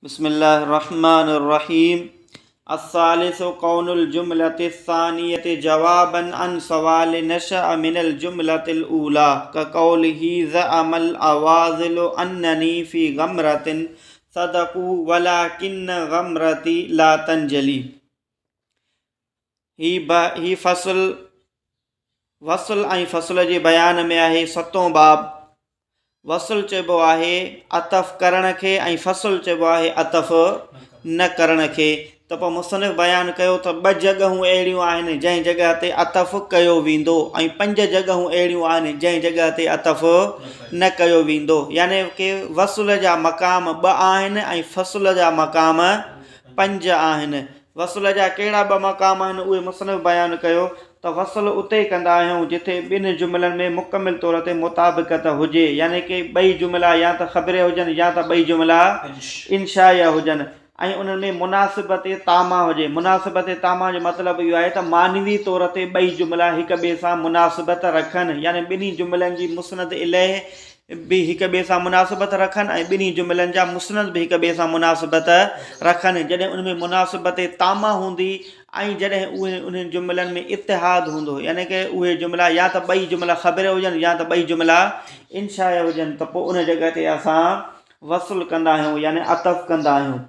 بسم الله الرحمن الرحيم الثالث قول الجملة الثانية جوابا عن سوال نشأ من الجملة الأولى كقوله زعم العوازل أنني في غمرة صدقوا ولكن غمرتي لا تنجلي هي هي فصل وصل ۽ فصل جي بيان ۾ آهي ستون باب وصل چئبو آهي عطف ڪرڻ کي ۽ فصل چئبو آهي عطف نه ڪرڻ کي ته پوء مصنف بيان ڪيو ته ٻه جڳهون اهڙيون آهن جنهن جڳهه تي عطف ڪيو ويندو ۽ پنج جڳهون اهڙيون آهن جنهن جڳهه تي عطف نه ڪيو ويندو يعني ڪي وصل جا مقام ٻه آهن ۽ فصل جا مقام پنج آهن وصل جا ڪهڙا ٻه مقام آهن اهي مصنف بيان ڪيو ته وصل اتي ڪندا آهيون جتي ٻن جملن ۾ مڪمل طور تي مطابقت هجي يعني ڪي ٻئي جملا يا ته خبري هجن يا ته ٻئي جملا انشائيه هجن ۽ انهن ۾ مناسبت تامه هجي. مناسبت تامه جو مطلب اهو آهي ته معنوي طور تي ٻئي جملا هڪ ٻئي سان مناسبت رکن يعني ٻنهي جملن جي مسند اليه به هڪ ٻئي سان مناسبت رکن ۽ ٻنهي جملن جا مسند به هڪ ٻئي سان مناسبت رکن. جڏهن ان ۾ مناسبت تامه هوندي ۽ جڏهن اهي انهن جملن ۾ اتحاد هوندو يعني ڪه اهي جملا يا ته ٻئي جملا خبري هجن يا ته ٻئي جملا انشائيه هجن ته پوء ان جڳهه تي اسان وصل ڪندا آهيون يعني عطف ڪندا آهيون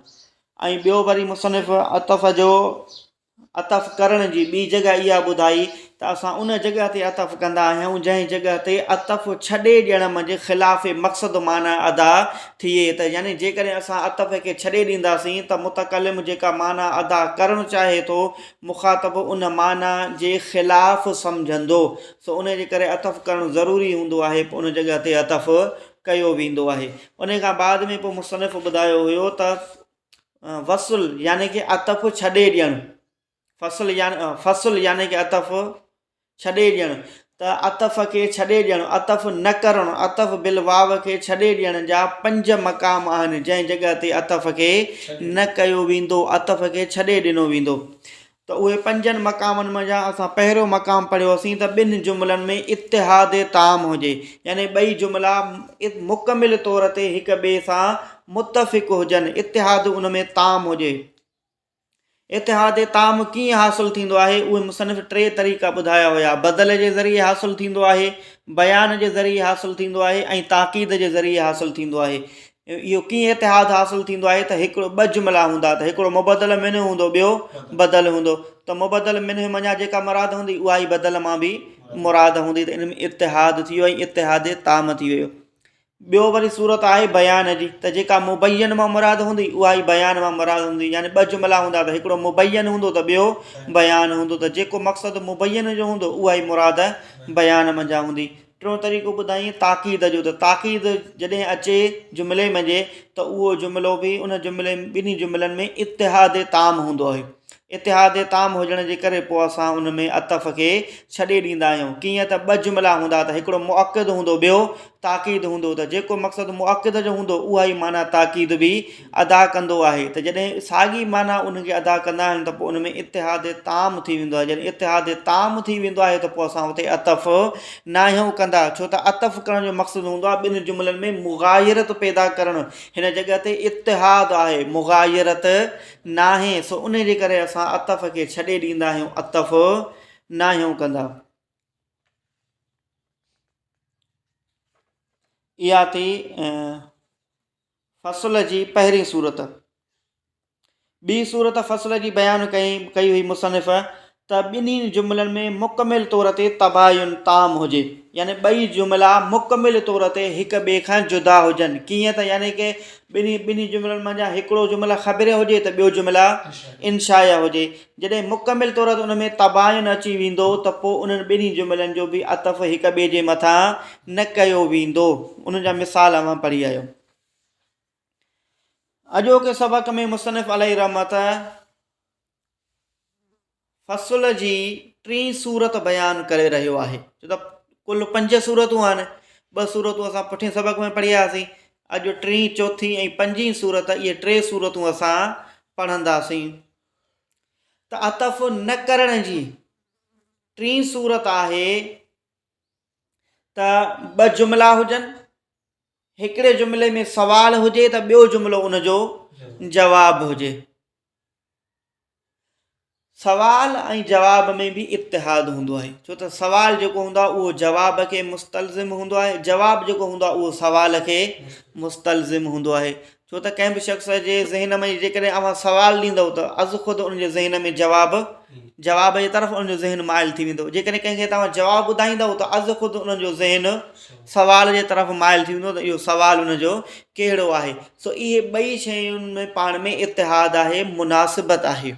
۽ ٻيو وري مصنف عطف جو عطف ڪرڻ جي ٻي جڳهه اها ٻڌائي ته اسان ان جڳهه تي عطف ڪندا آهيون جنهن جڳهه تي عطف ڇڏي ڏيڻ منجهه خلاف مقصد معنيٰ ادا ٿئي ته يعني جيڪڏهن اسان عطف کي ڇڏي ڏينداسين ته متڪلم جيڪا معنيٰ ادا ڪرڻ چاهي ٿو مخاطب ان معنيٰ جي خلاف سمجهندو سو ان جي ڪري عطف ڪرڻ ضروري هوندو آهي پوء ان جڳهه تي عطف ڪيو ويندو آهي ان کان بعد ۾ پوء مصنف ٻڌايو هيو ته وصل يعني ڪه عطف ڇڏي ڏيڻ فصل يعني فصل يعني ڪه عطف ڇڏي ڏيڻ ته عطف کي ڇڏي ڏيڻ عطف نه ڪرڻ عطف بالواو کي ڇڏي ڏيڻ جا پنج مقام آهن جنهن جڳهه تي عطف کي نه ڪيو ويندو عطف کي ڇڏي ڏنو ويندو ته اهي پنجن مقامن منجهان اسان پهريون مقام پڙهيوسين ته ٻن جملن ۾ اتحاد تام هجي يعني ٻئي جملا مڪمل طور تي هڪ ٻئي سان متفق هجن اتحاد ان ۾ تام هجي. اتحاد تام ڪيئن حاصل ٿيندو آهي اهي مصنف ٽي طريقا ٻڌايا هيا بدل جي ذريعي حاصل ٿيندو آهي بيان جي ذريعي حاصل ٿيندو آهي ۽ تاڪيد جي ذريعي حاصل ٿيندو آهي اهو ڪيئن اتحاد حاصل ٿيندو آهي ته هڪڙو ٻه جملا هوندا ته هڪڙو مبدل منه هوندو ٻيو بدل هوندو ته مبدل منه منجهان جيڪا مراد هوندي اها ئي بدل مان به مراد هوندي ته ان ۾ اتحاد ٿي ويو ۽ اتحاد تام ٿي ويو ٻيو وري صورت آهي بيان جي ته جيڪا مبين مان مراد هوندي اها ئي بيان مان مراد هوندي يعني ٻه جملا هوندا ته هڪڙو مبين هوندو ته ٻيو بيان هوندو ته جيڪو مقصد مبين جو هوندو اها ئي مراد بيان منجهان هوندي ٽيون طريقو ٻڌائين تاڪيد جو ته تاڪيد جڏهن اچي جملي منجهي ته اهو جملو به ان جملي ٻنهي جملن ۾ اتحاد تام هوندو آهي اتحاد تام هجڻ جي ڪري پوء اسان ان ۾ عطف کي ڇڏي ڏيندا آهيون ڪيئن ته ٻه جملا هوندا ته هڪڙو مؤڪد هوندو ٻيو تاڪيد هوندو ته جيڪو مقصد مؤڪد جو هوندو اها ئي معنيٰ تاڪيد به ادا ڪندو آهي ته جڏهن ساڳي معنيٰ ان کي ادا ڪندا آهن ته پوء ان ۾ اتحاد تام ٿي ويندو آهي جڏهن اتحاد تام ٿي ويندو آهي ته پوء اسان اتي عطف ناهيون ڪندا ڇو ته عطف ڪرڻ جو مقصد هوندو آهي ٻن جملن ۾ مغايرت پيدا ڪرڻ هن جڳهه تي اتحاد آهي مغايرت ناهي سو ان جي ڪري اسان عطف کي ڇڏي ڏيندا آهيون عطف ناهيون ڪندا. اها ٿي فصل جي پهرين صورت. ٻي صورت فصل جي بيان ڪئي ڪئي هئي مصنف ته ٻنهي جملن ۾ مڪمل طور تي تباين تام هجي يعني ٻئي جملا مڪمل طور تي هڪ ٻئي کان جدا هجن ڪيئن ته يعني ڪه ٻنهي ٻنهي جملن منجهان هڪڙو جملا خبري هجي ته ٻيو جملا انشائيه هجي جڏهن مڪمل طور تي ان ۾ تباين اچي ويندو ته پوء انهن ٻنهي جملن جو به عطف هڪ ٻئي جي مٿان نه ڪيو ويندو انهن جا مثال اوهان پڙهي آيو. اڄوڪي سبق ۾ مصنف عليه رحمت فصل جي ٽين صورت بيان ڪري رهيو آهي ڇو ته ڪل پنج صورتون آهن ٻه صورتون اسان پٺين سبق ۾ پڙهي آياسين اڄ ٽين چوٿين ۽ پنجين صورت اهي ٽي صورتون اسان پڙهنداسين ته عطف نه ڪرڻ جي ٽين صورت آهي ته ٻه جملا هجن هڪڙي جملي ۾ سوال هجي ته ٻيو جملو ان جو جواب هجي. سوال ۽ جواب ۾ به اتحاد هوندو آهي ڇو ته سوال جيڪو هوندو آهي اهو جواب کي مستلزم هوندو آهي جواب جيڪو هوندو آهي اهو سوال کي مستلزم هوندو آهي ڇو ته ڪنهن به شخص جي ذهن ۾ جيڪڏهن اوهان سوال ڏيندو ته از خود ان جي ذهن ۾ جواب جواب جي طرف ان جو ذهن مائل ٿي ويندو جيڪڏهن ڪنهن کي توهان جواب ٻڌائيندو ته از خود ان جو ذهن سوال جي طرف مائل ٿي ويندو ته اهو سوال ان جو ڪهڙو آهي سو اهي ٻئي شين ۾ پاڻ ۾ اتحاد آهي مناسبت آهي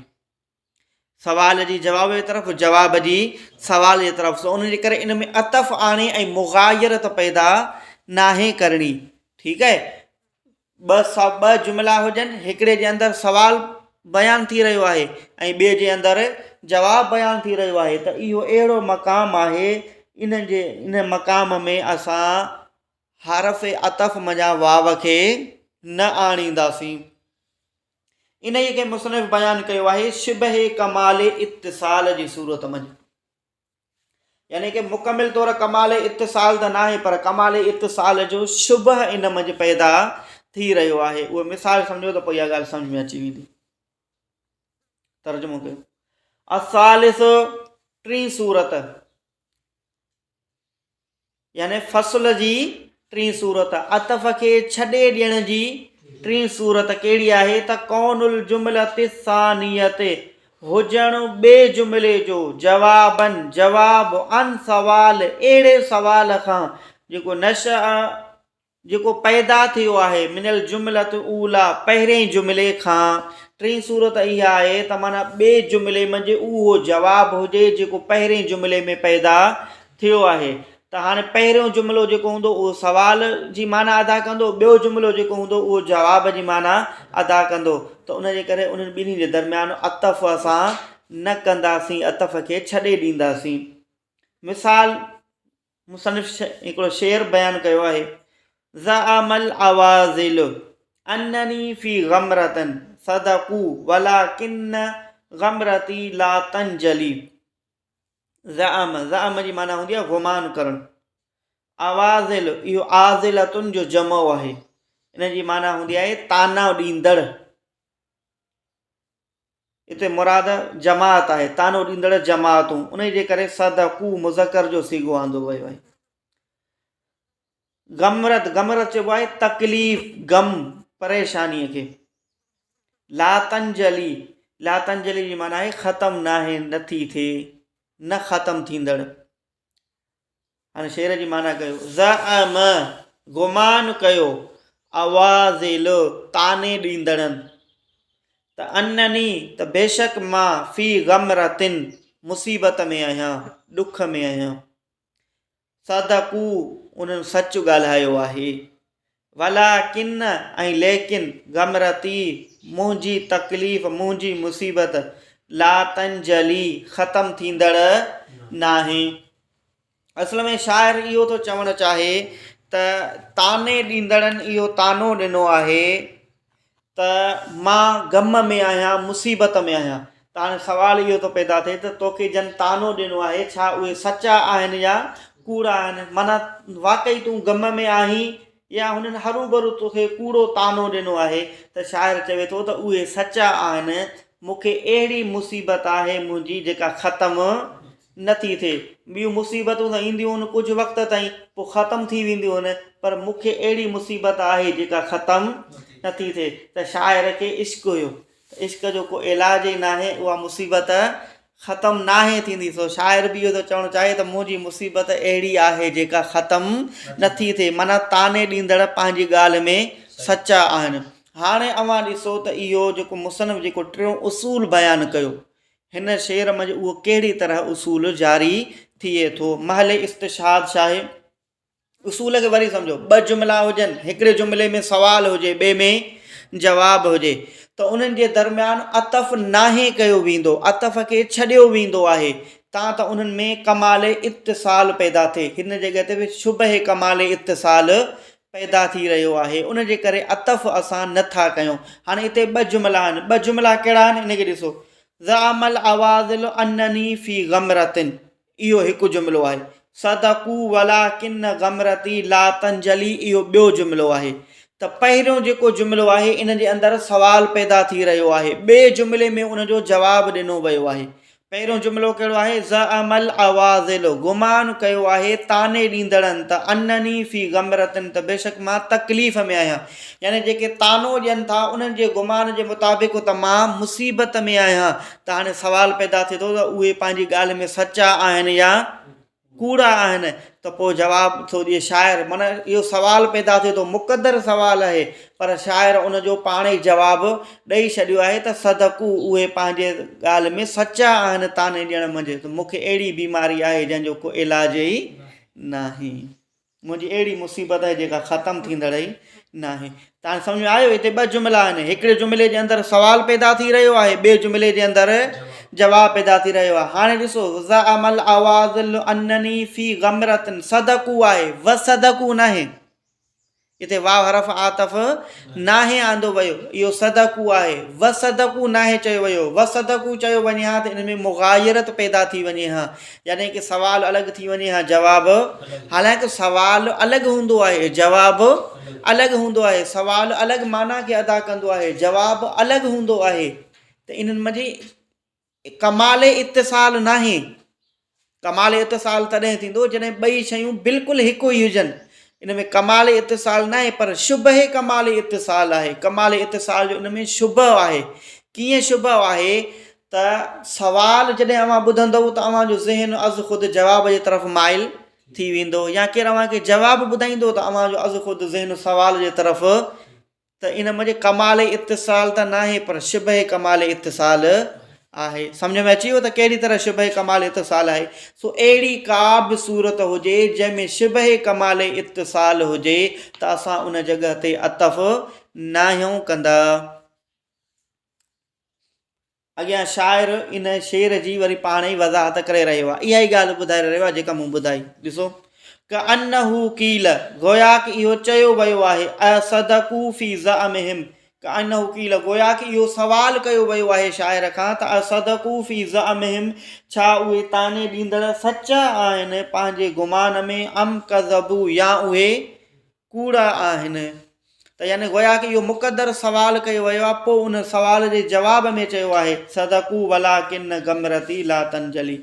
سوال جي جواب جي طرف جواب جي سوال جي طرف سو ان جي ڪري ان ۾ عطف آڻي ۽ مغايرت پيدا ناهي ڪرڻي ٺيڪ آهي ٻه سو ٻه جملا هجن هڪڙي جي اندر سوال بيان ٿي رهيو آهي ۽ ٻئي جي اندر جواب بيان ٿي رهيو آهي ته اهو اهڙو مقام آهي ان جي ان مقام ۾ اسان حرف عطف منجهان واو کي نه آڻينداسين انهيء کي مصنف بيان ڪيو آهي شبه ڪمال اتصال جي صورت منجهه يعني ڪه مڪمل طور ڪمال اتصال ته ناهي پر ڪمال اتصال جو شبه ان منجهه پيدا ٿي رهيو آهي اهو مثال سمجهو ته پوء اها ڳالهه سمجهه ۾ اچي ويندي ترجمو ڪيو الثالث ٽين صورت يعني فصل جي ٽين صورت، عطف کي ڇڏي ڏيڻ جي ٽين صورت ڪهڙي آهي ته ڪون الجملة الثانية هجڻ ٻئي جملي جو جوابا جواب عن سوال اهڙي سوال کان جيڪو نشأ جيڪو پيدا ٿيو آهي، من الجملة الاوليٰ، پهرئين جملي کان، ٽين صورت اها آهي ته معنيٰ ٻئي جملي منجهه اهو جواب هجي جيڪو پهرئين جملي ۾ پيدا ٿيو آهي ته هاڻي پهريون جملو جيڪو هوندو اهو سوال جي معنيٰ ادا ڪندو ٻيو جملو جيڪو هوندو اهو جواب جي معنيٰ ادا ڪندو ته ان جي ڪري انهن ٻنهي جي درميان عطف اسان نه ڪنداسين عطف کي ڇڏي ڏينداسين مثال مصنف هڪڙو شعر بيان ڪيو آهي، زعم العواذل انني في غمرة صدقوا ولڪن غمرتي لا تنجلي زعم زعم جي معنيٰ هوندي آهي گمان ڪرڻ عوازل اهو عازلتن جو جمع آهي ان جي معنيٰ هوندي آهي طعنا ڏيندڙ اتي مراد جماعت آهي، طعنو ڏيندڙ جماعتون، انهيء جي ڪري صدقو مذڪر جو صيغو آندو ويو آهي. غمرت، غمرت چئبو آهي تڪليف، غم، پريشانيء کي. لا تنجلي، لا تنجلي جي معنيٰ آهي ختم ناهي، نٿي ٿئي، نه ختم ٿيندڙ. هاڻي شعر جي معنيٰ ڪيو. زعم، گمان ڪيو، عوازل، طعني ڏيندڙن، ته انني، ته بيشڪ مان، في غمرة، مصيبت ۾ آهيان، ڏک ۾ آهيان. صدقو، انهن سچ ڳالهايو آهي. ولڪن، ۽ ليڪن، غمرتي، منهنجي تڪليف، منهنجي مصيبت، لا تنجلي، ختم ٿيندڙ ناهي. اصل ۾ شاعر اهو ٿو چوڻ چاهي ته طعني ڏيندڙن اهو طعنو ڏنو آهي ته مان غم ۾ آهيان، مصيبت ۾ آهيان. ته هاڻي سوال اهو ٿو پيدا ٿئي ته توکي جن طعنو ڏنو آهي ڇا اهي سچا آهن يا ڪوڙا آهن؟ معنيٰ واقعي تون غم ۾ آهين يا هنن هروڀرو توکي ڪوڙو طعنو ڏنو آهي ته شاعر چوي ٿو ته اهي سچا آهن، مون کي اهڙي مصيبت آهي منهنجي جيڪا ختم نه ٿي ٿئي. ٻيون مصيبتون ته اينديون هن ڪجهه وقت تائين پوء ختم ٿي وينديون هن پر مون کي اهڙي مصيبت آهي جيڪا ختم نه ٿي ٿئي ته شاعر کي عشق هيو ته عشق جو ڪو علاج ئي ناهي اها مصيبت ختم ناهي ٿيندي سو شاعر به اهو ٿو چوڻ چاهي ته منهنجي مصيبت اهڙي آهي جيڪا ختم نه ٿي ٿئي معنيٰ طعني ڏيندڙ پنهنجي ڳالهه ۾ سچا آهن. هاڻي اوهان ڏسو ته اهو جيڪو مصنف جيڪو ٽيون اصول بيان ڪيو هن شعر منجهه اهو ڪهڙي طرح اصول جاري ٿئي ٿو. محل استشهاد ڇا آهي؟ اصول کي وري سمجهو، ٻه جملا هجن، هڪڙي جملي ۾ سوال هجي ٻئي ۾ جواب هجي ته انهن جي درميان عطف ناهي ڪيو ويندو، عطف کي ڇڏيو ويندو آهي تان ته انهن ۾ ڪمال اتصال پيدا ٿئي. هن جڳهه تي به شبه ڪمال اتصال پيدا ٿي رهيو آهي ان جي ڪري عطف اسان نه ٿا ڪيون. هاڻي هتي ٻه جملا آهن، ٻه جملا ڪهڙا آهن ان کي ڏسو، زعم العواذل انني في غمرة اهو هڪ جملو آهي، صدقوا ولڪن غمرتي لا تنجلي اهو ٻيو جملو آهي. ته پهريون جيڪو جملو آهي ان جي اندر سوال پيدا ٿي رهيو آهي ٻئي جملي ۾ ان جو جواب ڏنو ويو آهي. پهريون جملو ڪهڙو آهي زعم العواذل گمان ڪيو آهي طعني ڏيندڙن ته انني في غمرة ته بيشڪ مان تڪليف ۾ آهيان يعني جيڪي طعنو ڏين ٿا انهن جي گمان جي مطابق ته مان مصيبت ۾ آهيان ته هاڻي سوال پيدا ٿئي ٿو ته اهي پنهنجي ڳالهه ۾ سچا آهن يا ڪوڙا آهن ته پوء جواب ٿو ڏئي شاعر معنيٰ اهو سوال پيدا ٿئي ٿو مقدر سوال آهي پر شاعر ان جو پاڻ ئي جواب ڏئي ڇڏيو آهي ته صدقو اهي پنهنجي ڳالهه ۾ سچا آهن طعني ڏيڻ منجهه ته مون کي اهڙي بيماري آهي جنهن جو ڪو علاج ئي ناهي. منهنجي اهڙي مصيبت آهي جيڪا ختم ٿيندڙ ئي ناهي. ته هاڻي سمجهه ۾ آيو هتي ٻه جملا آهن هڪڙي جملي جي اندر سوال پيدا ٿي رهيو آهي ٻئي جملي جي اندر جواب پيدا ٿي رهيو آهي هاڻي ڏسو زعم العواذل انني في غمرة صدقو آهي وصدقو ناهي هتي واو حرف عطف ناهي آندو ويو اهو صدقو آهي وصدقو ناهي چيو ويو وصدقو چيو وڃي ها ته ان ۾ مغايرت پيدا ٿي وڃي ها يعني ڪه سوال الڳ ٿي وڃي ها جواب حالانڪه سوال الڳ هوندو آهي جواب الڳ هوندو آهي سوال الڳ معنيٰ کي ادا ڪندو آهي جواب الڳ هوندو آهي ته انهن منجهه ڪمال اتصال ناهي. ڪمال اتصال تڏهن ٿيندو جڏهن ٻئي شيون بلڪل هڪ ئي هجن. ان ۾ ڪمال اتصال ناهي پر شبه ڪمال اتصال آهي. ڪمال اتصال جو ان ۾ شبه آهي. ڪيئن شبه آهي ته سوال جڏهن اوهان ٻڌندؤ ته اوهان جو ذهن از خود جواب جي طرف مائل ٿي ويندو يا ڪير اوهان کي جواب ٻڌائيندو ته اوهان جو از خود ذهن سوال جي طرف ته ان منجهه ڪمال اتصال ته ناهي پر شبه ڪمال اتصال آهي. سمجهه ۾ اچي ويو ته ڪهڙي طرح شبه ڪمال اتصال آهي. سو اهڙي ڪا به صورت هجي جنهن ۾ شبه ڪمال اتصال هجي ته اسان ان جڳهه تي عطف ناهيون ڪندا. اڳيان شاعر ان شعر جي وري پاڻ ئي وضاحت ڪري رهيو آهي. اها ئي ڳالهه ٻڌائي رهيو آهي جيڪا مون ٻڌائي. ڏسو، ڪأنه قيل، گوياڪ اهو چيو ويو آهي، اصدقوا في زعمهم، ڪأنه قيل، گوياڪ اهو سوال ڪيو ويو آهي شاعر کان ته اصدقوا في زعمهم، ڇا اهي طعني ڏيندڙ سچا آهن پنهنجي گمان ۾، ام ڪذبوا، يا اهي ڪوڙا آهن ته يعني گويا ڪه اهو مقدر سوال ڪيو ويو آهي پوء ان سوال جي جواب ۾ چيو آهي صدقو ولڪن غمرتي لا تنجلي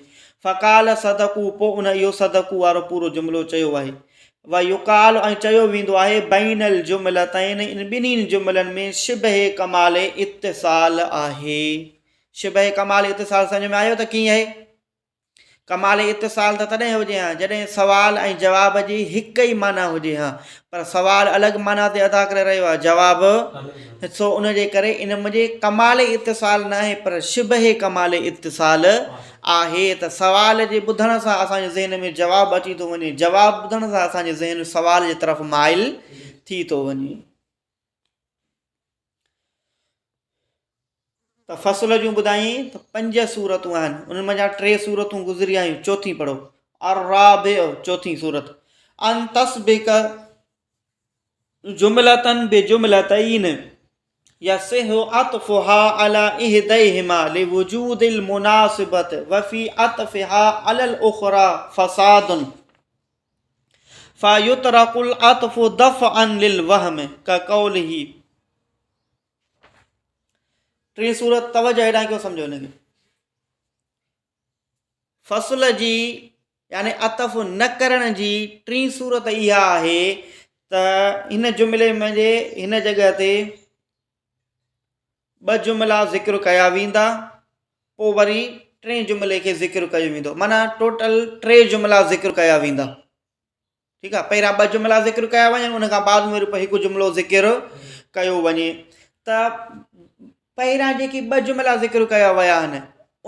فقال صدقو پوء ان اهو صدقو وارو پورو جملو چيو آهي ويقال ۽ چيو ويندو آهي بين الجملتين ان ٻنهي جملن ۾ شبه ڪمال اتصال آهي شبه ڪمال اتصال سمجھ ۾ آيو ته ڪيئن آهي ڪمال اتصال ته تڏهن هجي ها جڏهن سوال ۽ جواب جي هڪ ئي معنيٰ هجي ها پر سوال الڳ معنيٰ تي ادا ڪري رهيو آهي جواب سو ان جي ڪري ان منجهه ڪمال اتصال ناهي پر شبه ڪمال اتصال آهي ته سوال جي ٻڌڻ سان اسان جي ذهن ۾ جواب اچي ٿو وڃي جواب ٻڌڻ سان اسان جي ذهن سوال جي طرف مائل ٿي ٿو وڃي. ته فصل جون ٻڌايائين ته پنج سورتون آهن انهن منجهان ٽي سورتون گذري آيون چوٿين پڙهو الرابع چوٿين سورت ان تسبق جملة بجملتين يصح عطفها على احديهما لوجود المناسبة وفي عطفها على الاخرى فساد فيطرق العطف دفعا للوهم كقوله ٽين صورت توجه هيڏانهن ڪيو سمجهو هن کي فصل جي يعني عطف نه ڪرڻ جي ٽين صورت اها آهي ته هن جملي ۾ جي هن جڳهه تي ٻه جملا ذڪر ڪيا ويندا پوء وري ٽئين جملي کي ذڪر ڪيو ويندو معنيٰ ٽوٽل ٽي جملا ذڪر ڪيا ويندا ٺيڪ آهي پهريان ٻه جملا ذڪر ڪيا وڃن ان کان بعد ۾ وري هڪ جملو ذڪر ڪيو وڃي ته پهريان جيڪي ٻه جملا ذڪر ڪيا ويا آهن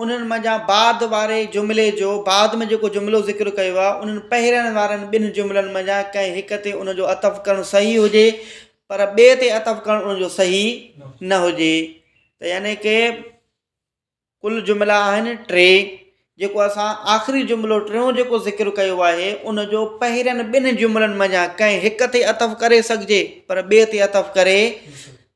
انهن منجهان بعد واري جملي جو بعد ۾ جيڪو جملو ذڪر ڪيو آهي انهن پهرين وارن ٻن جملن منجهان ڪنهن هڪ تي ان جو عطف ڪرڻ صحيح هجي پر ٻئي تي عطف ڪرڻ ان جو صحيح نه هجي ته يعني ڪي ڪل جملا آهن ٽي، جيڪو اسان آخري جملو ٽيون جيڪو ذڪر ڪيو آهي ان جو پهرين ٻن جملن منجهان ڪنهن هڪ تي عطف ڪري سگهجي پر ٻئي تي عطف ڪري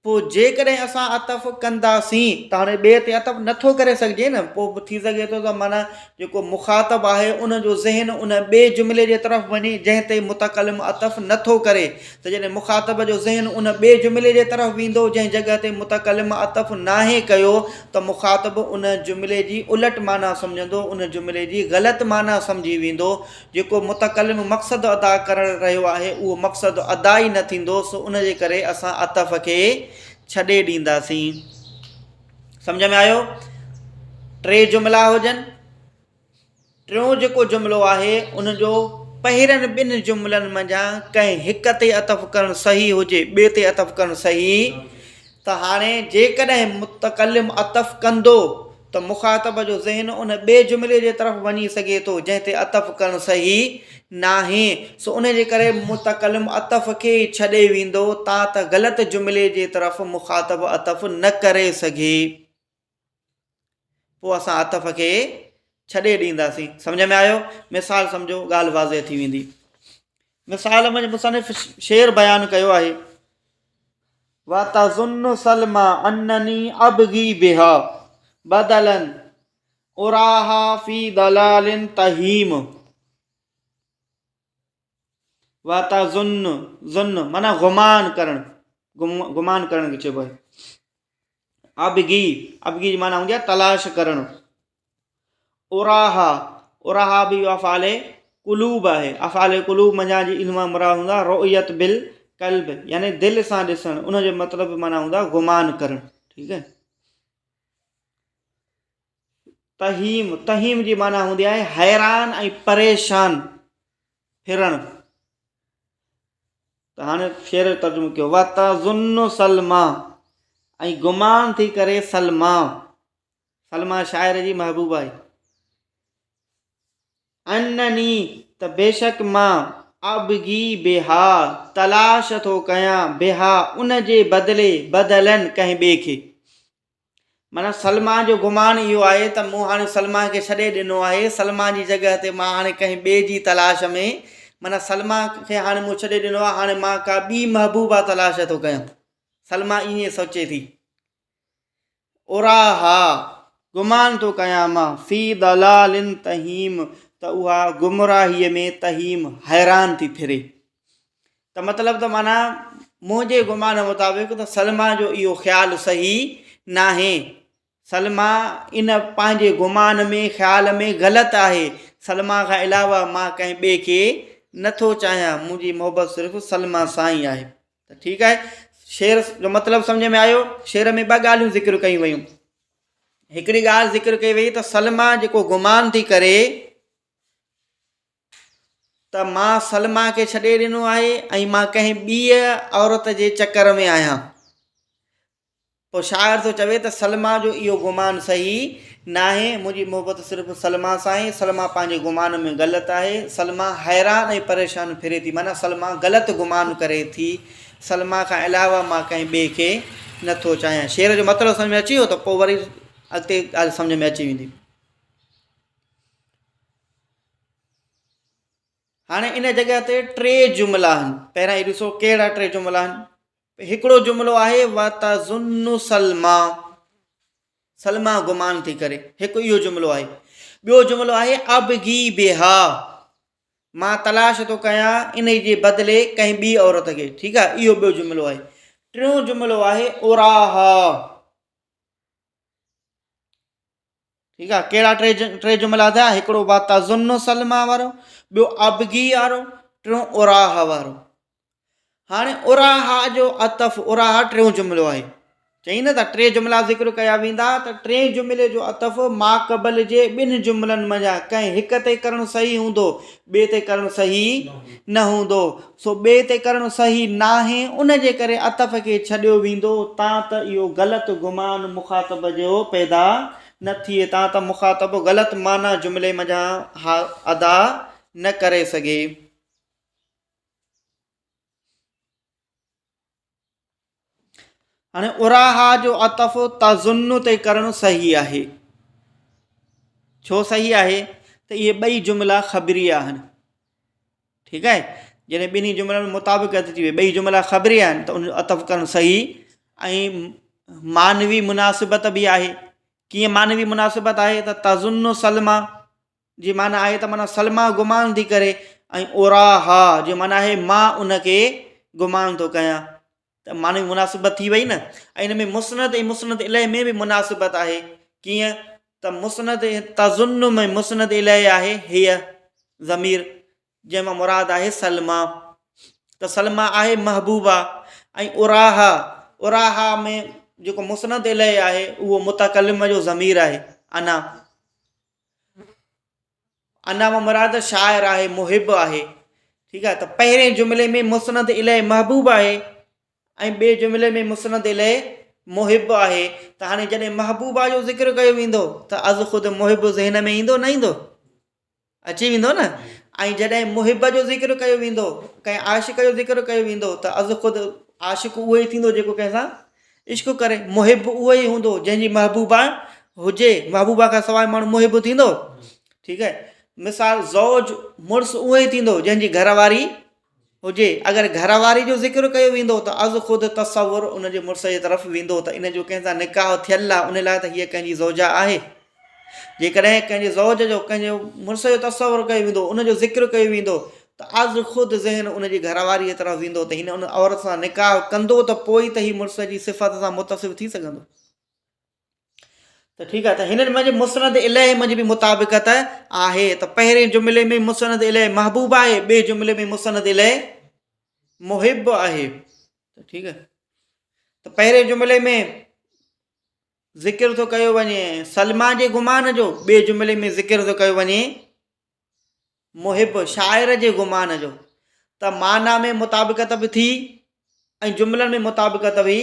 پوء جيڪڏهن اسان عطف ڪنداسين ته هاڻي ٻئي تي عطف نٿو ڪري سگهجي نه، پوء به ٿي سگهي ٿو ته معنيٰ جيڪو مخاطب آهي ان جو ذهن ان ٻئي جملي جي طرف وڃي جنهن تي متڪلم عطف نٿو ڪري ته جڏهن مخاطب جو ذهن ان ٻئي جملي جي طرف ويندو جنهن جڳهه تي متڪلم عطف ناهي ڪيو ته مخاطب ان جملي جي الٽ معنيٰ سمجهندو، ان جملي جي غلط معنيٰ سمجهي ويندو، جيڪو متڪلم مقصد ادا ڪرڻ رهيو آهي اهو مقصد ادا ئي نه ٿيندو سو ان جي ڪري اسان عطف کي ڇڏي ڏينداسين. سمجهه ۾ آيو؟ ٽي جملا هجن، ٽيون جيڪو جملو آهي ان جو پهرين ٻن جملن منجهان ڪنهن هڪ تي عطف ڪرڻ صحيح هجي ٻئي تي عطف ڪرڻ صحيح ته هاڻي جيڪڏهن متڪلم عطف ڪندو ته مخاطب جو ذهن ان ٻئي جملي جي طرف وڃي سگهي ٿو جنهن تي عطف ڪرڻ صحيح ناهي، سو ان جي ڪري متڪلم عطف کي ئي ڇڏي ويندو تان ته غلط جملي جي طرف مخاطب عطف نه ڪري سگهي. پوء اسان عطف کي ڇڏي ڏينداسين. سمجهه ۾ آيو؟ مثال سمجهو ڳالهه واضح ٿي ويندي. مثال منجهه مصنف شعر بيان ڪيو آهي. وتظن سلميٰ انني ابغي بها بدلا اراها في ضلال تهيم. وتظن، ظن معنيٰ گمان ڪرڻ، گمان ڪرڻ کي چئبو آهي. ابغي، ابغي جي معنيٰ هوندي آهي تلاش ڪرڻ. اراها، اراها به اهو افعال قلوب آهي. افعال قلوب منجهان جي علم مان مراد هوندو آهي رؤيت بالقلب يعني دل سان ڏسڻ، ان جو مطلب معنيٰ هوندو آهي گمان ڪرڻ. ٺيڪ آهي. تهيم، تهيم جي معنيٰ هوندي آهي حيران ۽ پريشان ڦرڻ. ته هاڻي شعر جو ترجمو ڪيو وتظن سلميٰ ۽ گمان ٿي ڪري سلميٰ، سلميٰ شاعر جي محبوبه آهي. انني ته بيشڪ مان ابغي بها تلاش ٿو ڪيان بها ان جي بدلي بدلا ڪنهن ٻئي کي. معنيٰ سلميٰ جو گمان اهو آهي ته مون هاڻي سلميٰ کي ڇڏي ڏنو آهي، سلميٰ جي جڳهه تي مان هاڻي ڪنهن ٻئي جي تلاش ۾، معنيٰ سلميٰ کي هاڻي مون ڇڏي ڏنو آهي، هاڻي مان ڪا ٻي محبوبه تلاش ٿو ڪيان. سلميٰ ائين سوچي ٿي. اراها، گمان ٿو ڪيان مان، في ضلال تهيم، ته اها گمراهيء ۾ تهيم، حيران ٿي ڦري. ته مطلب ته معنيٰ منهنجي گمان مطابق ته سلميٰ جو اهو خيال صحيح ناهي. سلميٰ ان پنهنجي گمان ۾ خيال ۾ غلط آهي. سلميٰ کان علاوه مان ڪنهن ٻئي کي نه ٿو چاهيان. منهنجي محبت صرف سلميٰ سان ئي آهي. ته ٺيڪ آهي. شعر جو مطلب سمجهه ۾ آيو؟ شعر ۾ ٻه ڳالهيون ذڪر ڪيون ويون. هڪڙي ڳالهه ذڪر ڪئي وئي ته سلميٰ جيڪو گمان ٿي ڪري ته مان سلميٰ کي ڇڏي ڏنو آهي ۽ مان ڪنهن ٻيء عورت جي چڪر ۾ آهيان. پوء شاعر ٿو چوي ته سلميٰ جو اهو گمان صحيح ناهي، منهنجي محبت صرف سلميٰ سان آهي، سلميٰ پنهنجي گمان ۾ غلط آهي، سلميٰ حيران ۽ پريشان ڦري ٿي، معنيٰ سلميٰ غلط گمان ڪري ٿي، سلميٰ کان علاوه مان ڪنهن ٻئي کي نٿو چاهيان. شعر جو مطلب سمجهه ۾ اچي ويو ته پوء وري اڳتي ڳالهه سمجهه ۾ اچي ويندي. هاڻي ان جڳهه تي ٽي جملا آهن. پهريان هي ڏسو ڪهڙا ٽي جملا آهن. هڪڙو جملو آهي وتظن سلميٰ، سلميٰ گمان ٿي ڪري، هڪ اهو جملو آهي. ٻيو جملو آهي ابغي بها، مان تلاش ٿو ڪيان انهي جي بدلي ڪنهن ٻي عورت کي، ٺيڪ آهي، اهو ٻيو جملو آهي. ٽيون جملو آهي اراها، ٺيڪ آ، ڪهڙا ٽي جملا ٿيا، هڪڙو وتظن سلميٰ وارو، ٻيو ابغي وارو، ٽيون اراها وارو. هاڻي اراها جو عطف، اراها ٽيون جملو آهي. چئي نه ته ٽي جملا ذڪر ڪيا ويندا ته ٽئين جملي جو عطف ماقبل جي ٻن جملن منجهان ڪنهن هڪ تي ڪرڻ صحيح هوندو، ٻئي تي ڪرڻ صحيح نه هوندو. سو ٻئي تي ڪرڻ صحيح ناهي، ان جي ڪري عطف کي ڇڏيو ويندو تان ته اهو غلط گمان مخاطب جو پيدا نه ٿئي، تان ته مخاطب غلط معنيٰ جملي منجهان ادا نه ڪري سگهي. هاڻي اراها جو عطف تظن تي ڪرڻ صحيح آهي. ڇو صحيح آهي ته اهي ٻئي جملا خبري آهن. ٺيڪ آهي، جڏهن ٻنهي جملن ۾ مطابقت ٿي وئي، ٻئي جملا خبري آهن ته ان جو عطف ڪرڻ صحيح ۽ معنوي مناسبت به آهي. ڪيئن معنوي مناسبت آهي ته تظن سلميٰ جي معنيٰ آهي ته معنيٰ سلميٰ گمان ٿي ڪري ۽ اراها جي معنيٰ آهي مان ان کي گمان ٿو ڪيان ته معنوي مناسبت ٿي وئي نه ۽ ان ۾ مسند ۽ مسند اليه ۾ به مناسبت آهي ڪيئن ته مسند تظن ۾ مسند اليه آهي هيء ضمير جنهن مان مراد آهي سلميٰ ته سلميٰ آهي محبوبه ۽ اراها اراها ۾ جيڪو مسند اليه آهي اهو متڪلم جو ضمير آهي انا انا مان مراد شاعر آهي محب آهي ٺيڪ آهي ته پهرين جملي ۾ مسند اليه محبوب آهي ۽ ٻئي جملي ۾ مسند اليه محب آهي ته هاڻي جڏهن محبوبه جو ذڪر ڪيو ويندو ته از خود محب ذهن ۾ ايندو نه ايندو اچي ويندو نه ۽ جڏهن محب جو ذڪر ڪيو ويندو ڪنهن عاشق جو ذڪر ڪيو ويندو ته از خود عاشق اهو ئي ٿيندو جيڪو ڪنهن سان عشق ڪري محب اهو ئي هوندو جنهن جي محبوبا هجي محبوبا کان سواء ماڻهو محب ٿيندو ٺيڪ آهي مثال زوج مڙس اهو ئي ٿيندو جنهن جي گهر واري هجي اگر گهر واري جو ذڪر ڪيو ويندو ته از خود تصور ان جي مڙس جي طرف ويندو ته ان جو ڪنهن سان نڪاح ٿيل آهي ان لاء ته هيء ڪنهن جي زوجه آهي جيڪڏهن ڪنهن جي زوج جو ڪنهن جي مڙس جو تصور ڪيو ويندو ان جو ذڪر ڪيو ويندو ته از خود ذهن ان جي گهر واري جي طرف ويندو ته هن ان عورت سان نڪاح ڪندو ته پوء ئي ته هي مڙس جي صفت سان متصف ٿي سگهندو ته ٺيڪ آهي ته هنن منجهه مسند اليه منجهه به مطابقت آهي ته پهرين جملي ۾ مسند اليه محبوب آهي ٻئي جملي ۾ مسند اليه محب آهي ته ٺيڪ آهي ته پهرين جملي ۾ ذڪر ٿو ڪيو وڃي سلميٰ جي گمان جو ٻئي جملي ۾ ذڪر ٿو ڪيو وڃي محب شاعر جي گمان جو ته معنيٰ ۾ مطابقت به ٿي ۽ جملن ۾ مطابقت به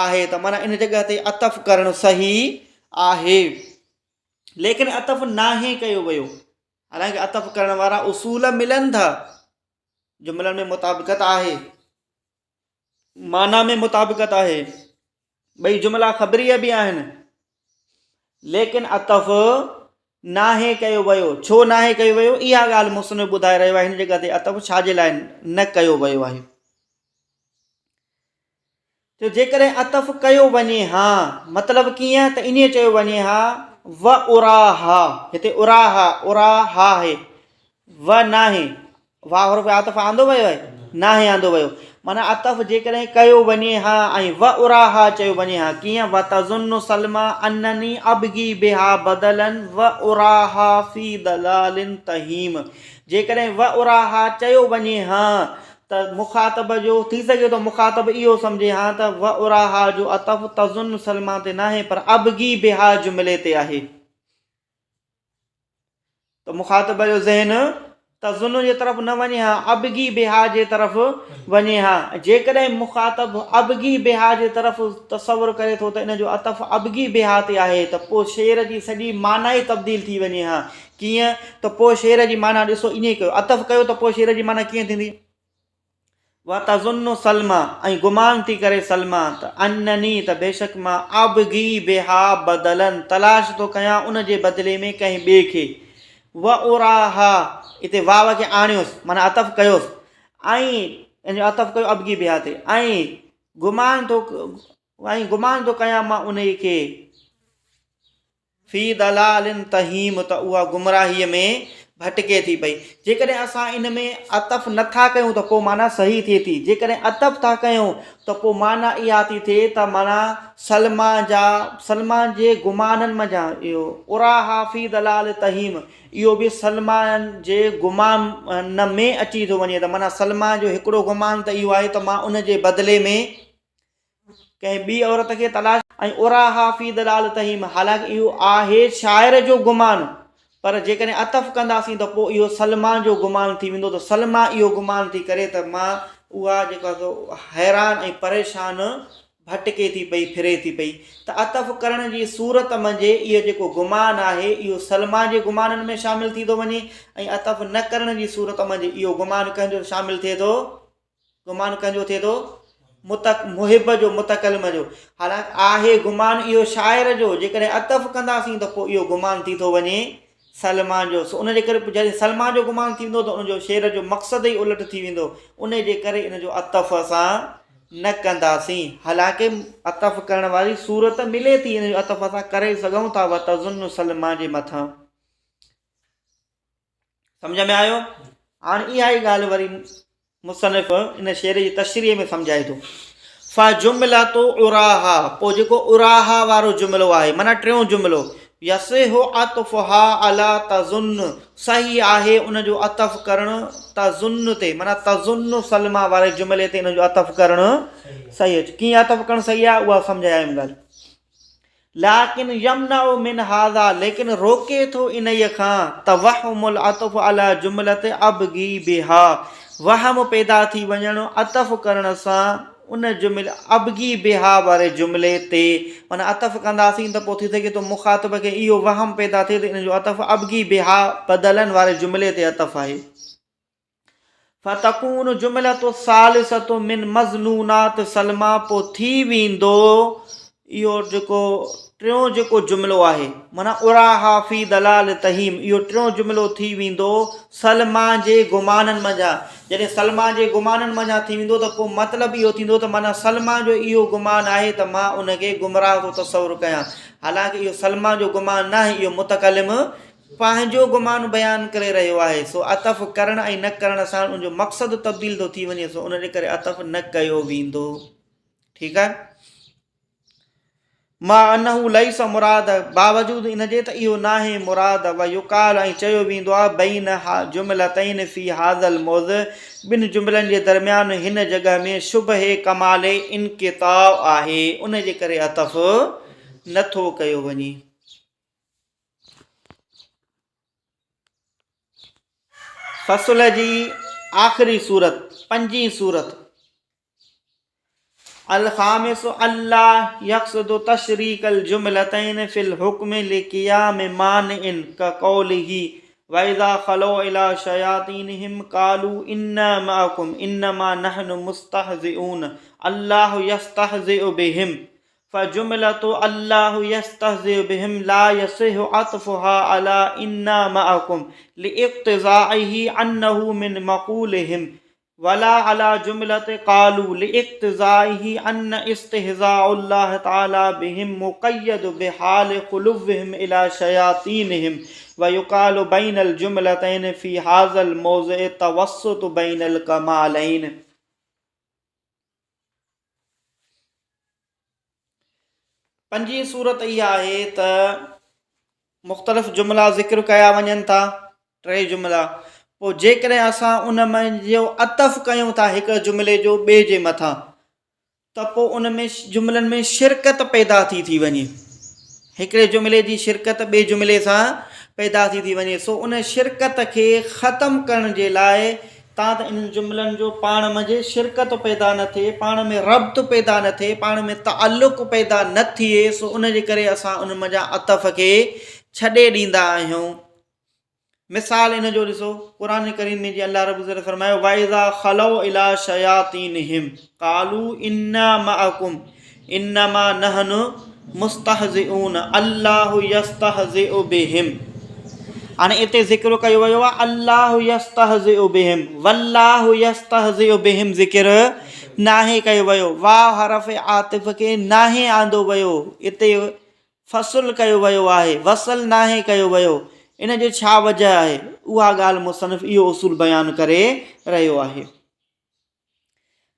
آهي ته معنيٰ ان جڳهه تي عطف ڪرڻ صحيح آهي ليڪن عطف ناهي ڪيو ويو حالانڪه عطف ڪرڻ وارا اصول ملن ٿا جملن ۾ مطابقت آهي معنيٰ ۾ مطابقت آهي ٻئي جملا خبريه به آهن ليڪن عطف ناهي ڪيو ويو ڇو ناهي ڪيو ويو اها ڳالهه مصنف ٻڌائي رهيو آهي هن جڳهه تي عطف ڇا جي لاء نه ڪيو ويو آهي ته جيڪڏهن عطف ڪيو وڃي ها مطلب ڪيئن ته ائين چيو وڃي ها و اراها هتي اراها اراها آهي و ناهي واء حرف عطف آندو ويو آهي؟ ناهي آندو ويو. معنيٰ عطف جيڪڏهن ڪيو وڃي ها ۽ و اراها چيو وڃي ها ڪيئن وتظن سلميٰ انني ابغي بها بدلا و اراها في ضلال تهيم جيڪڏهن و اراها چيو وڃي ها ته مخاطب جو ٿي سگهي ٿو مخاطب اهو سمجهي ها ته و اراها جو عطف تظن سلميٰ تي ناهي پر ابغي بها جملي تي آهي. ته مخاطب جو ذهن تظن جي طرف نه وڃي ها، ابغي بها جي طرف وڃي ها. جيڪڏهن مخاطب ابغي بها جي طرف تصور ڪري ٿو ته ان جو عطف ابغي بها تي آهي ته پوء شعر جي سڄي معنيٰ ئي تبديل ٿي وڃي ها. ڪيئن؟ ته پوء شعر جي معنيٰ ڏسو ائين ڪيو عطف ڪيو ته پوء شعر جي معنيٰ ڪيئن ٿيندي؟ وتظن سلميٰ ۽ گمان ٿي ڪري سلميٰ ته انني ته بيشڪ مان ابغي بها بدلا تلاش ٿو ڪيان ان جي بدلي ۾ ڪنهن ٻئي کي واراها اتي واو کي آڻيوس معنيٰ عطف ڪيوس ۽ ان جو عطف ڪيو ابغي بها تي ۽ گمان ٿو ۽ گمان ٿو ڪيان مان انهي کي في ضلال تهيم ته اها گمراهيء ۾ ڀٽڪي ٿي پئي. جيڪڏهن اسان ان ۾ عطف نه ٿا ڪيون ته پوء معنيٰ صحيح ٿئي ٿي. جيڪڏهن عطف ٿا ڪيون ته پوء معنيٰ اها ٿي ٿئي ته معنيٰ سلميٰ جا سلميٰ جي گمانن منجهان اهو اراها في ضلال تهيم اهو به سلميٰ جي گمان ۾ اچي ٿو وڃي ته معنيٰ سلميٰ جو هڪڙو گمان ته اهو آهي ته مان ان جي بدلي ۾ ڪنهن ٻي عورت کي تلاش ۽ اراها في ضلال تهيم حالانڪ اهو آهي شاعر جو گمان پر جيڪڏهن عطف ڪنداسين ته پوء اهو سلميٰ جو گمان ٿي ويندو ته سلميٰ اهو گمان ٿي ڪري ته مان اها جيڪو آهي سو حيران ۽ پريشان ڀٽڪي ٿي پئي ڦري ٿي پئي ته عطف ڪرڻ جي صورت منجهي اهو جيڪو گمان آهي اهو سلميٰ جي گمانن ۾ شامل ٿي ٿو وڃي ۽ عطف نه ڪرڻ جي صورت منجهه اهو گمان ڪنهن جو شامل ٿئي ٿو گمان ڪنهن جو ٿئي ٿو؟ متڪ محب جو متڪلم جو. حالانڪ آهي گمان اهو شاعر جو، جيڪڏهن عطف ڪنداسين ته پوء اهو گمان ٿي ٿو وڃي سلمان جو. سو ان جي ڪري جڏهن سلمان جو گمان ٿيندو ته ان جو شعر جو مقصد ئي الٽ ٿي ويندو. ان جي ڪري ان جو عطف اسان نه ڪنداسين. حالانڪه عطف ڪرڻ واري صورت ملي ٿي، ان جو عطف اسان ڪري سگهون ٿا وتظن سلميٰ جي مٿان. سمجهه ۾ آيو؟ هاڻ اها ئي ڳالهه وري مصنف ان شعر جي تشريح ۾ سمجهائي ٿو. فجملة اراها پوء جيڪو اراها وارو جملو آهي معنيٰ ٽيون جملو يصح عطفها علي تظن صحيح آهي ان جو عطف ڪرڻ تظن تي معنيٰ تظن سلميٰ واري جملي تي ان جو عطف ڪرڻ صحيح آهي. ڪيئن عطف ڪرڻ صحيح آهي اها سمجهايم ڳالهه. لڪن يمنع من هذا ليڪن روڪي ٿو انهيء کان توهم العطف علي جملة ابغي بها وهم پيدا ٿي وڃڻ عطف ڪرڻ سان ان جملي ابغي بها واري جملي تي معنيٰ عطف ڪنداسين ته پوء ٿي سگهي ٿو مخاطب کي اهو وهم پيدا ٿئي ته ان جو عطف ابغي بها بدلا واري جملي تي عطف آهي. فتڪون جملة الثالثة من مظنونات سلميٰ پوء ٿي ويندو اهو جيڪو ٽيون جيڪو جملو آهي معنيٰ اراها في ضلال تهيم اهو ٽيون جملو ٿي ويندو سلميٰ جي گمانن منجهان جڏهن سلميٰ جي گمانن منجهان ٿي ويندو ته پوء مطلب اهو ٿيندو ته معنيٰ سلميٰ جو اهو گمان آهي ته مان ان کي گمراهه ٿو تصور ڪيان حالانڪه اهو سلميٰ جو گمان ناهي اهو متڪلم پنهنجو گمان بيان ڪري رهيو آهي، سو عطف ڪرڻ ۽ نه ڪرڻ سان ان جو مقصد تبديل ٿو ٿي وڃي، سو ان جي ڪري عطف نه ڪيو ويندو. ٺيڪ آهي. مع انه ليس مراد باوجود ان جي ته اهو ناهي مراد ويقال ۽ چيو ويندو آهي بين جملتين في هذا الموضع ٻن جملن جي درميان هن جڳهه ۾ شبه ڪمال انقطاع آهي ان جي ڪري عطف نه ٿو ڪيو وڃي. فصل جي آخري سورت، پنجين سورت، الخامس الا يقصد تشريڪ الجملتين في الحڪم لقيام مانع كقوله واذا خلوا الى شياطينهم قالوا انا معكم انما نحن مستهزئون الله يستهزئ بهم فجملة الله يستهزئ بهم لا يصح عطفها على انا معكم لاقتضائه انه من مقولهم ولا على جملة قالوا لاقتضائه ان استهزاء الله تعالى بهم مقيد بحال خلوهم الى شياطينهم ويقال بين الجملتين في هذا الموضع توسط بين الكمالين. پنجين صورت اها آهي ته مختلف جملا ذڪر ڪيا وڃن ٿا ٽي جملا پوء جيڪڏهن اسان ان منجهه عطف ڪيون ٿا هڪ جملي جو ٻئي جي مٿان ته پوء ان ۾ جملن ۾ شرڪت پيدا ٿي ٿي وڃي هڪڙي جملي جي شرڪت ٻئي جملي سان پيدا ٿي ٿي وڃي سو ان شرڪت کي ختم ڪرڻ جي لاء تان ته انهن جملن جو پاڻ منجهه شرڪت پيدا نه ٿئي، پاڻ ۾ ربط پيدا نه ٿئي، پاڻ ۾ تعلق پيدا نه ٿئي سو ان جي ڪري اسان ان منجهان عطف کي ڇڏي ڏيندا آهيون. مثال ان جو ڏسو قرآن ڪريم ۾ جيئن الله رب العزت فرمايو واذا خلو الى شياطينهم قالوا انا معكم انما نحن مستهزئون الله يستهزئ بهم هاڻي اتي ذڪر ڪيو ويو آهي الله يستهزئ بهم والله يستهزئ بهم ذڪر ناهي ڪيو ويو واو حرف عاطف کي ناهي آندو ويو اتي فصل ڪيو ويو آهي وصل ناهي ڪيو ويو ان جو ڇا وجه آهي اها ڳالهه مصنف اهو اصول بيان ڪري رهيو آهي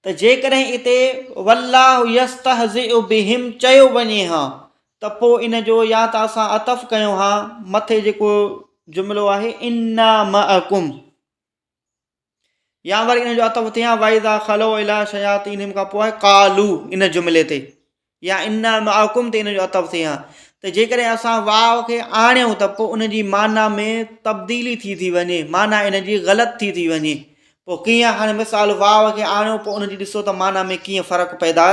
ته جيڪڏهن اتي والله يستهزئ بهم چيو وڃي ها ته پوء ان جو يا ته اسان عطف ڪيون ها مٿي جيڪو جملو آهي انا معڪم يا وري ان جو عطف ٿئي ها واذا خلو الى شياطينهم کان پوء قالو ان جملي تي يا انا معڪم تي ان جو عطف ٿئي ها ته جيڪڏهن اسان واو کي آڻيون ته پوء ان جي معنيٰ ۾ تبديلي ٿي ٿي وڃي معنيٰ ان جي غلط ٿي ٿي وڃي پوء ڪيئن هاڻي مثال واو کي آڻيو پوء ان جي ڏسو ته معنيٰ ۾ ڪيئن فرق پيدا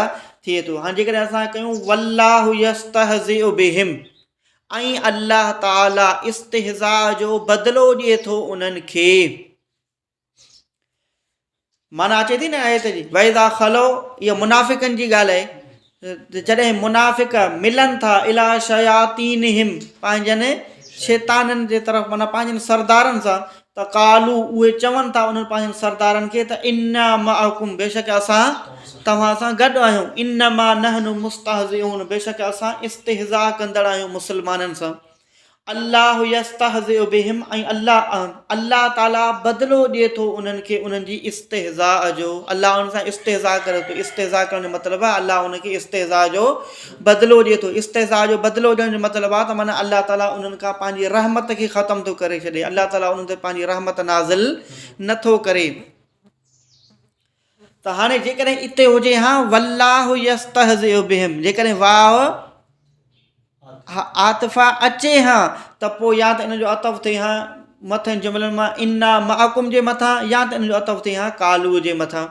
ٿئي ٿو هاڻي جيڪڏهن اسان ڪيون والله يستهزئ بهم ۽ الله تعالي استهزاء جو بدلو ڏئي ٿو انهن کي معنيٰ اچي ٿي نه آيت جي واذا خلو اها منافقن جي ڳالهه آهي جڏهن منافق ملن ٿا الى شياطينهم پنهنجن شيطانن جي طرف معنيٰ پنهنجن سردارن سان ته قالو اهي چون ٿا انهن پنهنجن سردارن کي ته انا معڪم بيشڪ اسان توهان سان گڏ آهيون انما نحن مستهزئون بيشڪ اسان استهزاء ڪندڙ آهيون مسلمانن سان الله يستهزئ بهم ۽ الله الله تعالي بدلو ڏئي ٿو انهن کي انهن جي استهزاء جو الله انهن سان استهزاء ڪري ٿو استهزاء ڪرڻ جو مطلب آهي الله انهن کي استهزاء جو بدلو ڏئي ٿو استهزاء جو بدلو ڏيڻ جو مطلب آهي ته معنيٰ الله تعالي انهن کان پنهنجي رحمت کي ختم ٿو ڪري ڇڏي الله تعالي انهن تي پنهنجي رحمت نازل نٿو ڪري ته هاڻي جيڪڏهن اتي هجي ها والله يستهزئ بهم جيڪڏهن واو عاطفه اچي ها ته پوء يا ته ان جو عطف ٿئي ها مٿين جملن مان انا معڪم جي مٿان يا ته ان جو عطف ٿئي ها قالو جي مٿان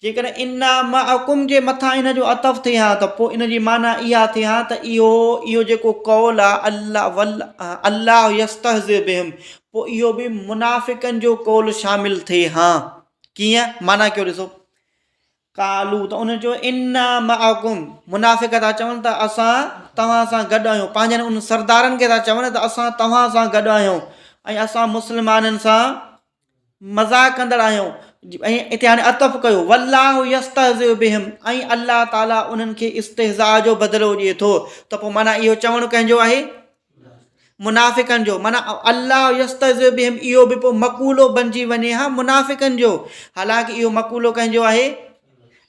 جيڪڏهن انا معڪم جي مٿان ان جو عطف ٿئي ها ته پوء ان جي معنيٰ اها ٿئي ها ته اهو اهو جيڪو قول آهي الله ول الله يستهزئ بهم پوء اهو به منافقن جو قول شامل ٿئي ها ڪيئن؟ معنيٰ ڪيو ڏسو. قالو ته انهن چيو انا معڪم منافق ٿا چون ته اسان توهان سان گڏ آهيون پنهنجن انهن سردارن کي ٿا چون ته اسان توهان سان گڏ آهيون ۽ اسان مسلمانن سان مذاق ڪندڙ آهيون ۽ اتي هاڻي عطف ڪيو والله يستهزئ بهم ۽ الله تعالي انهن کي استهزاء جو بدلو ڏئي ٿو ته پوء معنيٰ اهو چوڻ ڪنهن جو آهي منافقن جو، معنيٰ الله يستهزئ بهم اهو به پوء مقولو بنجي وڃي ها منافقن جو، حالانڪ اهو مقولو ڪنهن جو آهي؟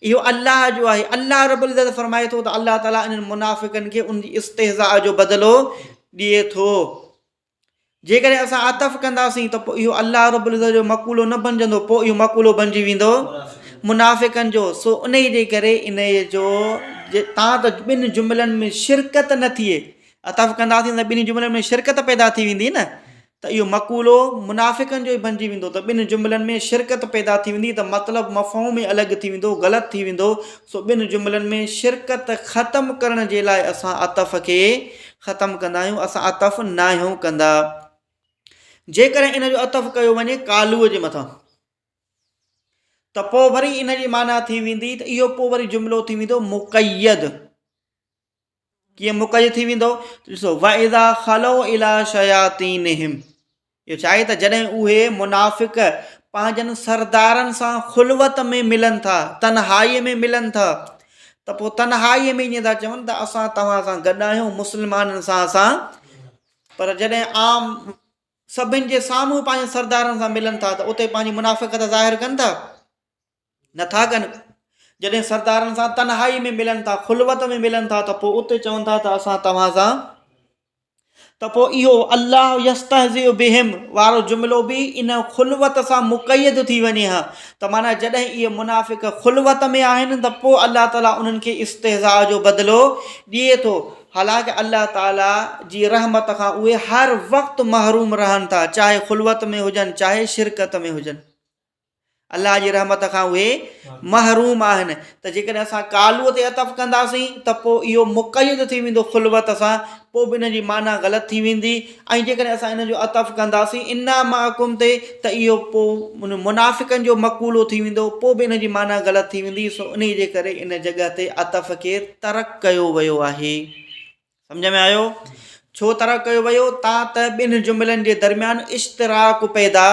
اهو الله جو آهي، الله رب العزت فرمائي ٿو ته الله تعاليٰ انهن منافقن کي ان جي استهزاء جو بدلو ڏئي ٿو. جيڪڏهن اسان عطف ڪنداسين ته پوء اهو الله رب العزت جو مقولو نه بنجندو، پوء اهو مقولو بنجي ويندو منافقن جو، سو انهي جي ڪري انهي جو تان ته ٻن جملن ۾ شرڪت نه ٿئي، عطف ڪنداسين ته ٻنهي جملن ۾ شرڪت پيدا ٿي ويندي نه ته اهو مقولو منافقن جو ئي بنجي ويندو ته ٻن جملن ۾ شرڪت پيدا ٿي ويندي ته مطلب مفهوم ئي الڳ ٿي ويندو غلط ٿي ويندو سو ٻن جملن ۾ شرڪت ختم ڪرڻ جي لاء اسان عطف کي ختم ڪندا آهيون اسان عطف ناهيون ڪندا جيڪڏهن ان جو عطف ڪيو وڃي قالو جي مٿان ته پوء وري ان جي معنيٰ ٿي ويندي ته اهو پوء وري جملو ٿي ويندو مقيد ڪيئن مقيد ٿي ويندو؟ ڏسو واذا خلو الى شياطينهم اهو ڇا آهي ته جڏهن اهي منافق پنهنجن سردارن سان خلوت ۾ ملن ٿا تنهائي ۾ ملن ٿا ته پوء تنهائي ۾ ائين ٿا چون ته اسان توهان سان گڏ آهيون مسلمانن سان اسان پر جڏهن عام سڀن جي سامهون پنهنجن سردارن سان ملن ٿا ته اتي پنهنجي منافقت ظاهر ڪن ٿا نه ٿا ڪن. جڏهن سردارن سان تنهائي ۾ ملن ٿا، خلوت ۾ ملن ٿا ته پوء اتي چون ٿا ته اسان توهان سان ته پوء اهو الله يستهزئ بهم وارو جملو به ان خلوت سان مقيد ٿي وڃي ها ته معنيٰ جڏهن اهي منافق خلوت ۾ آهن ته پوء الله تعاليٰ انهن کي استهزاء جو بدلو ڏئي ٿو حالانڪه الله تعاليٰ جي رحمت کان اهي هر وقت محروم رهن ٿا چاهي خلوت ۾ هجن چاهي شرڪت ۾ هجن. الله جي رحمت کان اهي محروم آهن ته جيڪڏهن اسان قالو تي عطف ڪنداسين ته پوء اهو مقيد ٿي ويندو خلوت سان پوء به ان جي معنيٰ غلط ٿي ويندي ۽ جيڪڏهن اسان ان جو عطف ڪنداسين انا معڪم تي ته اهو پوء منافقن جو مقولو ٿي ويندو پوء به ان جي معنيٰ غلط ٿي ويندي سو انهي جي ڪري ان جڳهه تي عطف کي ترڪ ڪيو ويو آهي. سمجھ ۾ آيو؟ ڇو ترڪ ڪيو ويو؟ تان ته ٻن جملن جي درميان اشتراڪ پيدا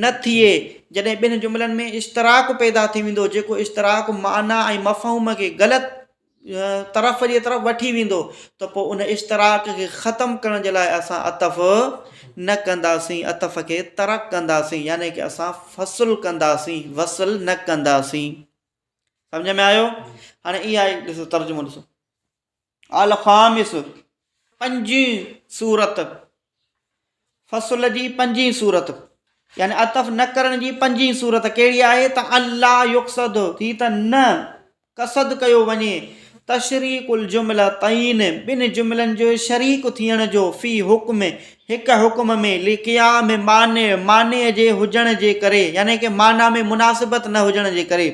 نه ٿئي. جڏهن ٻن جملن ۾ اشتراڪ پيدا ٿي ويندو، جيڪو اشتراڪ معنيٰ ۽ مفهوم کي غلط طرف جي طرف وٺي ويندو ته پوء ان اشتراڪ کي ختم ڪرڻ جي لاء اسان عطف نه ڪنداسين، عطف کي ترڪ ڪنداسين يعني ڪه اسان فصل ڪنداسين، وصل نه ڪنداسين. سمجھ ۾ آيو؟ هاڻي اها ڏسو ترجمو ڏسو. الخامس، پنجين سورت، فصل جي پنجين سورت، يعني عطف نه ڪرڻ جي پنجين سورت ڪهڙي آهي ته الله يقصد ٿي ته نه قصد ڪيو وڃي تشريڪ الجملتين ٻن جملن جو شريڪ ٿيڻ جو في حڪم هڪ حڪم ۾ لقيام مانع مانع جي هجڻ جي ڪري يعني ڪه معنيٰ ۾ مناسبت نه هجڻ جي ڪري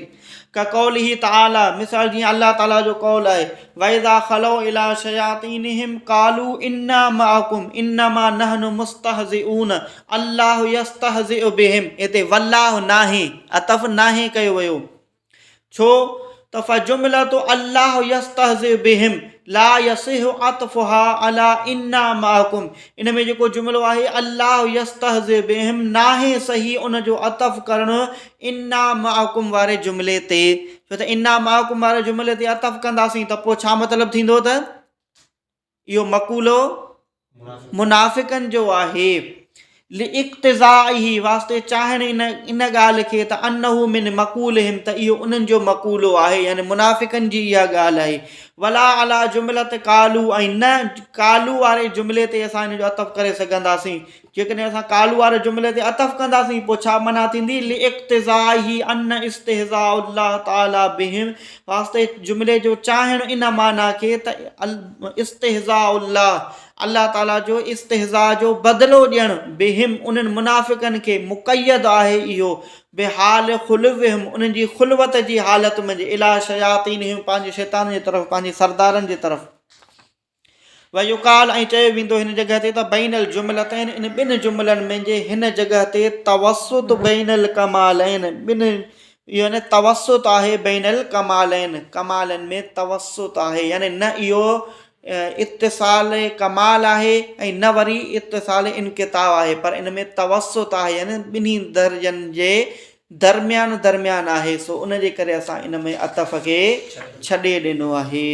ڪقوله تعاليٰ، مثال جيئن الله تعاليٰ جو قول آهي، واذا خلو الي شياطينهم قالوا انا معڪم انما نحن مستهزئون الله يستهزئ بهم هتي والله ناهي عطف ناهي ڪيو ويو ڇو؟ ته فجملة الله يستهزئ بهم لا يصح عطفها علي انا معڪم ان ۾ جيڪو جملو آهي الله يستهزئ بهم ناهي صحيح ان جو عطف ڪرڻ انا معڪم واري جملي تي ڇو ته انا معڪم واري جملي تي عطف ڪنداسين ته پوء ڇا مطلب ٿيندو ته اهو مقولو منافقن جو آهي. لاقتضائه واسطي چاهڻ ان ان ڳالهه کي ته انه من مقولهم ته اهو انهن جو مقولو آهي يعني منافقن جي اها ڳالهه آهي. ولا علي جملة قالوا ۽ نه قالوا واري جملي تي اسان ان جو عطف ڪري سگهنداسين. جيڪڏهن اسان قالوا واري جملي تي عطف ڪنداسين پوء ڇا معنيٰ ٿيندي لاقتضائه ان استهزاء الله تعالي بهم واسطي جملي جو چاهڻ ان معنيٰ کي ته استهزاء الله الله تعالي جو استهزاء جو بدلو ڏيڻ بهم انهن منافقن کي مقيد آهي اهو بحال خلوهم انهن جي خلوت جي حالت منجهه الي شياطينهم پنهنجي شيطانن جي طرف پنهنجي سردارن جي طرف. ويقال ۽ چيو ويندو هن جڳهه تي ته بين الجملتين ان ٻن جملن ۾ جي هن جڳهه تي توسط بين الڪمالين ٻن يعني توسط آهي بين الڪمالين ڪمالن ۾ توسط آهي يعني نه اهو اتصال ڪمال آهي ۽ نه وري اتصال انقطاع آهي پر ان ۾ توسط آهي يعني ٻنهي درجن جي درميان درميان آهي سو ان جي ڪري اسان ان ۾ عطف کي ڇڏي ڏنو آهي.